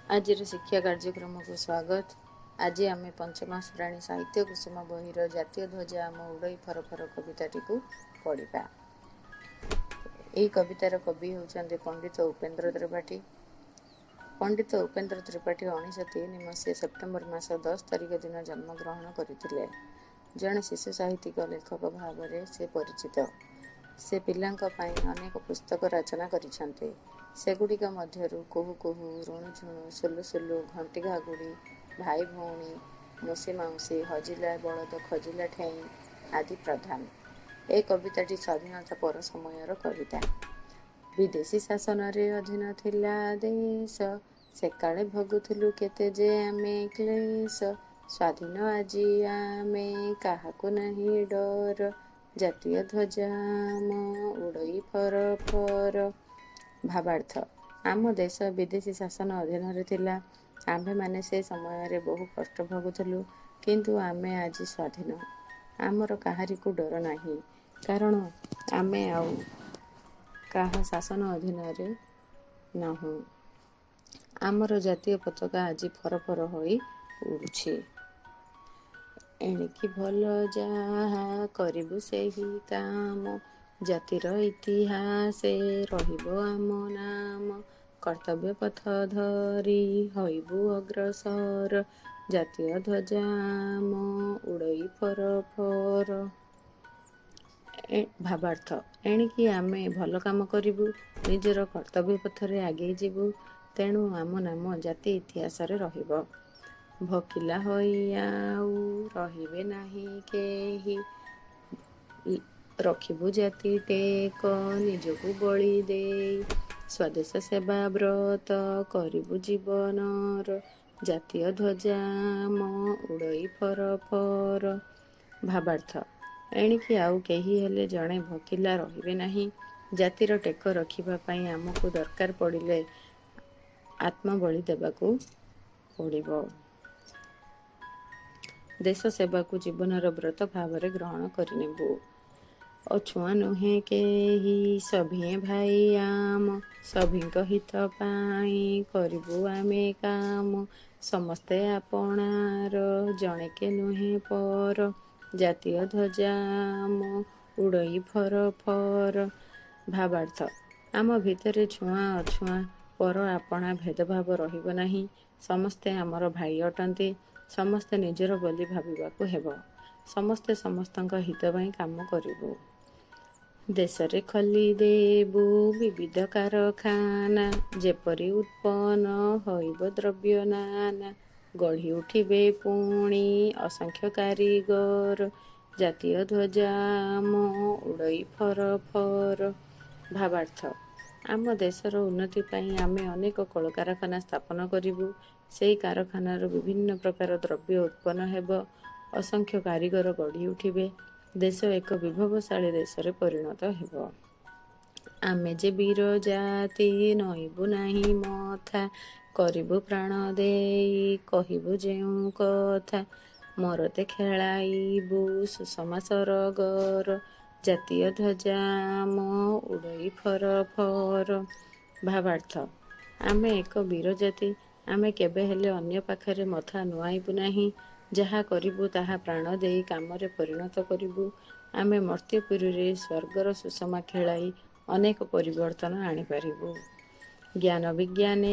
ଆଜିର ଶିକ୍ଷା କାର୍ଯ୍ୟକ୍ରମକୁ ସ୍ୱାଗତ। ଆଜି ଆମେ ପଞ୍ଚମ ଶ୍ରେଣୀ ସାହିତ୍ୟ କୁସୁମ ବହିର ଜାତୀୟ ଧ୍ୱଜା ଆମ ଉଡ଼ଇ ଫର ଫର କବିତାଟିକୁ ପଢ଼ିବା। ଏହି କବିତାର କବି ହେଉଛନ୍ତି ପଣ୍ଡିତ ଉପେନ୍ଦ୍ର ତ୍ରିପାଠୀ। ପଣ୍ଡିତ ଉପେନ୍ଦ୍ର ତ୍ରିପାଠୀ 1903 ମସିହା ସେପ୍ଟେମ୍ବର ମାସ 10 ତାରିଖ ଦିନ ଜନ୍ମଗ୍ରହଣ କରିଥିଲେ। ଜଣେ ଶିଶୁ ସାହିତ୍ୟିକ ଲେଖକ ଭାବରେ ସେ ପରିଚିତ। ସେ ପିଲାଙ୍କ ପାଇଁ ଅନେକ ପୁସ୍ତକ ରଚନା କରିଛନ୍ତି। ସେଗୁଡ଼ିକ ମଧ୍ୟରୁ କୁହୁ କୁହୁ, ରୁଣୁଝୁଣୁ, ସୁଲୁ ସୁଲୁ, ଘଣ୍ଟି ଘାଗୁଡ଼ି, ଭାଇ ଭଉଣୀ, ମୋଷି ମାଉସୀ, ହଜିଲା ବଳଦ ଖୋଜିଲା ଠେଇଁ ଆଦି ପ୍ରଧାନ। ଏ କବିତାଟି ସ୍ୱାଧୀନତା ପର ସମୟର କବିତା। ବିଦେଶୀ ଶାସନରେ ଅଧୀନ ଥିଲା ଦେଶ, ସେକାଳେ ଭୋଗୁଥିଲୁ କେତେ ଯେ ଆମେ କ୍ଲେଶ। ସ୍ୱାଧୀନ ଆଜି ଆମେ, କାହାକୁ ନାହିଁ ଡର, ଜାତୀୟ ଧ୍ୱଜା ଆମ ଉଡ଼ଇ ଫର ଫର। ଭାବାର୍ଥ, ଆମ ଦେଶ ବିଦେଶୀ ଶାସନ ଅଧୀନରେ ଥିଲା। ଆମ୍ଭେମାନେ ସେ ସମୟରେ ବହୁ କଷ୍ଟ ଭୋଗୁଥିଲୁ, କିନ୍ତୁ ଆମେ ଆଜି ସ୍ୱାଧୀନ। ଆମର କାହାରିକୁ ଡର ନାହିଁ, କାରଣ ଆମେ ଆଉ କାହା ଶାସନ ଅଧୀନରେ ନାହୁଁ। ଆମର ଜାତୀୟ ପତାକା ଆଜି ଫର ଫର ହୋଇ ଉଡ଼ୁଛି। ଏଣିକି ଭଲ ଯାହା କରିବୁ ସେହି କାମ, ଜାତିର ଇତିହାସେ ରହିବ ଆମ ନାମ। କର୍ତ୍ତବ୍ୟ ପଥ ଧରି ହୋଇବୁ ଅଗ୍ରସର, ଜାତୀୟ ଧ୍ୱଜା ଆମ ଉଡ଼ଇ ଫର ଫର। ଭାବାର୍ଥ, ଏଣିକି ଆମେ ଭଲ କାମ କରିବୁ, ନିଜର କର୍ତ୍ତବ୍ୟ ପଥରେ ଆଗେଇ ଯିବୁ, ତେଣୁ ଆମ ନାମ ଜାତି ଇତିହାସରେ ରହିବ। ଭୋକିଲା ହୋଇ ଆଉ ରହିବେ ନାହିଁ କେହି, ରଖିବୁ ଜାତି ଟେକ ନିଜକୁ ବଳି ଦେଇ। ସ୍ୱଦେଶ ସେବା ବ୍ରତ କରିବୁ ଜୀବନର, ଜାତୀୟ ଧ୍ୱଜା ଆମ ଉଡ଼ଇ ଫର ଫର। ଭାବାର୍ଥ, ଏଣିକି ଆଉ କେହି ହେଲେ ଜଣେ ଭୋକିଲା ରହିବେ ନାହିଁ। ଜାତିର ଟେକ ରଖିବା ପାଇଁ ଆମକୁ ଦରକାର ପଡ଼ିଲେ ଆତ୍ମବଳି ଦେବାକୁ ପଡ଼ିବ। ଦେଶ ସେବାକୁ ଜୀବନର ବ୍ରତ ଭାବରେ ଗ୍ରହଣ କରିନେବୁ। ଅଛୁଆଁ ନୁହେଁ କେହି, ସଭିଏଁ ଭାଇ ଆମ, ସଭିଙ୍କ ହିତ ପାଇଁ କରିବୁ ଆମେ କାମ। ସମସ୍ତେ ଆପଣାର, ଜଣେକେ ନୁହେଁ ପର, ଜାତୀୟ ଧ୍ୱଜା ଆମ ଉଡ଼ଇ ଫର ଫର। ଭାବାର୍ଥ, ଆମ ଭିତରେ ଛୁଆଁ ଅଛୁଆଁ, ପର ଆପଣା ଭେଦଭାବ ରହିବ ନାହିଁ। ସମସ୍ତେ ଆମର ଭାଇ ଅଟନ୍ତି। ସମସ୍ତେ ନିଜର ବୋଲି ଭାବିବାକୁ ହେବ। ସମସ୍ତେ ସମସ୍ତଙ୍କ ହିତ ପାଇଁ କାମ କରିବୁ। ଦେଶରେ ଖୋଲିଦେବୁ ବିବିଧ କାରଖାନା, ଯେପରି ଉତ୍ପନ୍ନ ହୋଇବ ଦ୍ରବ୍ୟ ନାନା। ଗଢ଼ି ଉଠିବେ ପୁଣି ଅସଂଖ୍ୟ କାରିଗର, ଜାତୀୟ ଧ୍ୱଜା ଆମ ଉଡ଼ଇ ଫର ଫର। ଭାବାର୍ଥ, ଆମ ଦେଶର ଉନ୍ନତି ପାଇଁ ଆମେ ଅନେକ କଳକାରଖାନା ସ୍ଥାପନ କରିବୁ। ସେହି କାରଖାନାରୁ ବିଭିନ୍ନ ପ୍ରକାର ଦ୍ରବ୍ୟ ଉତ୍ପନ୍ନ ହେବ। ଅସଂଖ୍ୟ କାରିଗର ଗଢ଼ି ଉଠିବେ। ଦେଶ ଏକ ବିଭବଶାଳୀ ଦେଶରେ ପରିଣତ ହେବ। ଆମେ ଯେ ବୀର ଜାତି, ନଇଁବୁ ନାହିଁ ମଥା, କରିବୁ ପ୍ରାଣ ଦେଇ କହିବୁ ଯେଉଁ କଥା। ମରତେ ଖେଳାଇବୁ ସୁଷମା ସରଗର, ଜାତୀୟ ଧ୍ୱଜା ଆମ ଉଡ଼ଇ ଫର ଫର। ଭାବାର୍ଥ, ଆମେ ଏକ ବୀର ଜାତି। ଆମେ କେବେ ହେଲେ ଅନ୍ୟ ପାଖରେ ମଥା ନୁଆଁଇବୁ ନାହିଁ। ଯାହା କରିବୁ ତାହା ପ୍ରାଣ ଦେଇ କାମରେ ପରିଣତ କରିବୁ। ଆମେ ମର୍ତ୍ତ୍ୟପୁରୀରେ ସ୍ୱର୍ଗର ସୁଷମା ଖେଳାଇ ଅନେକ ପରିବର୍ତ୍ତନ ଆଣିପାରିବୁ। ଜ୍ଞାନ ବିଜ୍ଞାନେ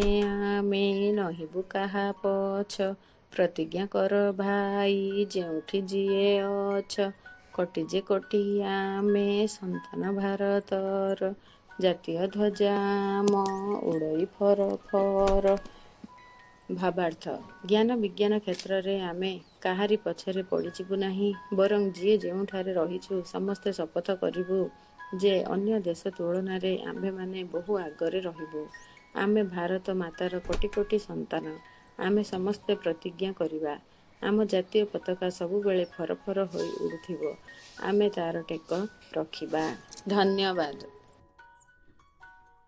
ଆମେ ନୋହିବୁ କାହା ପଛ, ପ୍ରତିଜ୍ଞା କର ଭାଇ ଯେଉଁଠି ଯିଏ ଅଛ। କୋଟି ଯେ କୋଟି ଆମେ ସନ୍ତାନ ଭାରତର, ଜାତୀୟ ଧ୍ୱଜା ଆମ ଉଡ଼ଇ ଫର ଫର। ଭାବାର୍ଥ, ଜ୍ଞାନ ବିଜ୍ଞାନ କ୍ଷେତ୍ରରେ ଆମେ କାହାରି ପଛରେ ପଡ଼ିଯିବୁ ନାହିଁ, ବରଂ ଯିଏ ଯେଉଁଠାରେ ରହିଛୁ ସମସ୍ତେ ଶପଥ କରିବୁ ଯେ ଅନ୍ୟ ଦେଶ ତୁଳନାରେ ଆମ୍ଭେମାନେ ବହୁ ଆଗରେ ରହିବୁ। ଆମେ ଭାରତ ମାତାର କୋଟି କୋଟି ସନ୍ତାନ। ଆମେ ସମସ୍ତେ ପ୍ରତିଜ୍ଞା କରିବା, ଆମ ଜାତୀୟ ପତାକା ସବୁବେଳେ ଫର ଫର ହୋଇ ଉଡ଼ୁଥିବ। ଆମେ ତା'ର ଟେକ ରଖିବା। ଧନ୍ୟବାଦ।